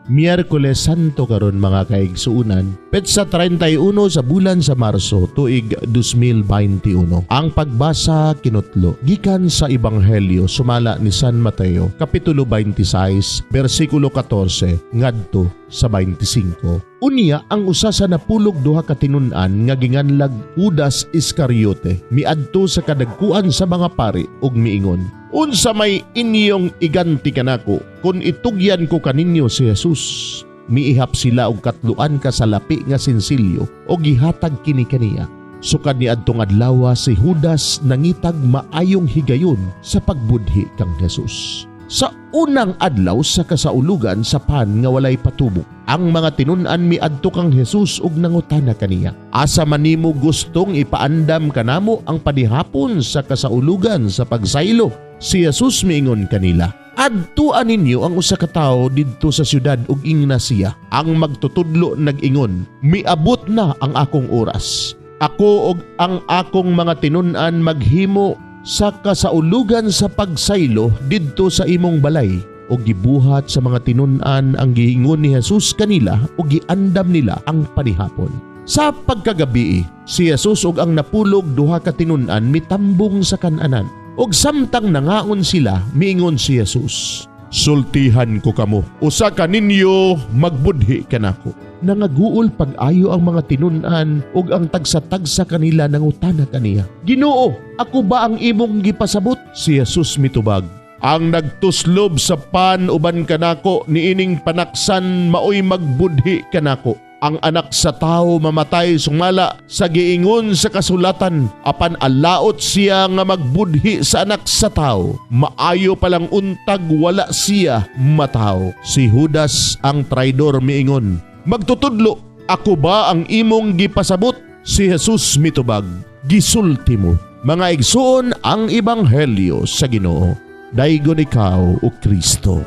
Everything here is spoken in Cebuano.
Miyerkules Santo karon, mga kaigsuunan, petsa 31 sa bulan sa Marso, tuig 2021. Ang pagbasa kinutlo gikan sa Ebanghelyo sumala ni San Mateo, kapitulo 26, bersikulo 14 ngadto sa 25. Unya ang usa sa 12 ka tinun-an nga ginganlag Judas Iscariote miadto sa kadagkuan sa mga pari ug miingon, "Unsa may inyong iganti kanako kung itugyan ko kaninyo si Jesus?" Miihap sila og 3 ka salapi nga sinsilyo og gihatag kini kaniya. Sukad ni adtong adlaw, si Judas nangitag maayong higayon sa pagbudhi kang Jesus. Sa unang adlaw sa kasaulugan sa pan nga walay patubok, ang mga tinun-an miadto kang Jesus ug nangutana kaniya, "Asa man nimo gustong ipaandam kanamo ang panihapon sa kasaulugan sa pagsaylo?" Si Jesus miingon kanila, "Adtuan ninyo ang usa ka tawo didto sa syudad ug ingna siya, 'Ang magtutudlo nag-ingon, miabot na ang akong oras. Ako ug ang akong mga tinun-an maghimo sa kasaulugan sa pagsaylo didto sa imong balay.'" Ug gibuhat sa mga tinun-an ang giingon ni Jesus kanila ug giandam nila ang panihapon. Sa pagkagabii, si Jesus ug ang 12 ka tinun-an mitambong sa kan-anan. Ug samtang nangaon sila, miingon si Jesus, "Sultihan ko kamo, usa kaninyo magbudhi kanako." Nangaguol pag-ayo ang mga tinun-an ug ang tagsa-tagsa kanila nangutana kaniya, "Ginoo, ako ba ang imong gipasabot?" Si Jesus mitubag, "Ang nagtuslob sa pan uban kanako niining panaksan maoy magbudhi kanako. Ang Anak sa Tawo mamatay sumala sa giingon sa kasulatan, apan alaot siya nga magbudhi sa Anak sa Tawo. Maayo palang untag wala siya matawo." Si Judas ang traidor miingon, "Magtutudlo, ako ba ang imong gipasabot?" Si Jesus mitubag, "Gisulti mo." Mga igsuon, ang Ebanghelyo sa Ginoo. Daygon ikaw, o Kristo.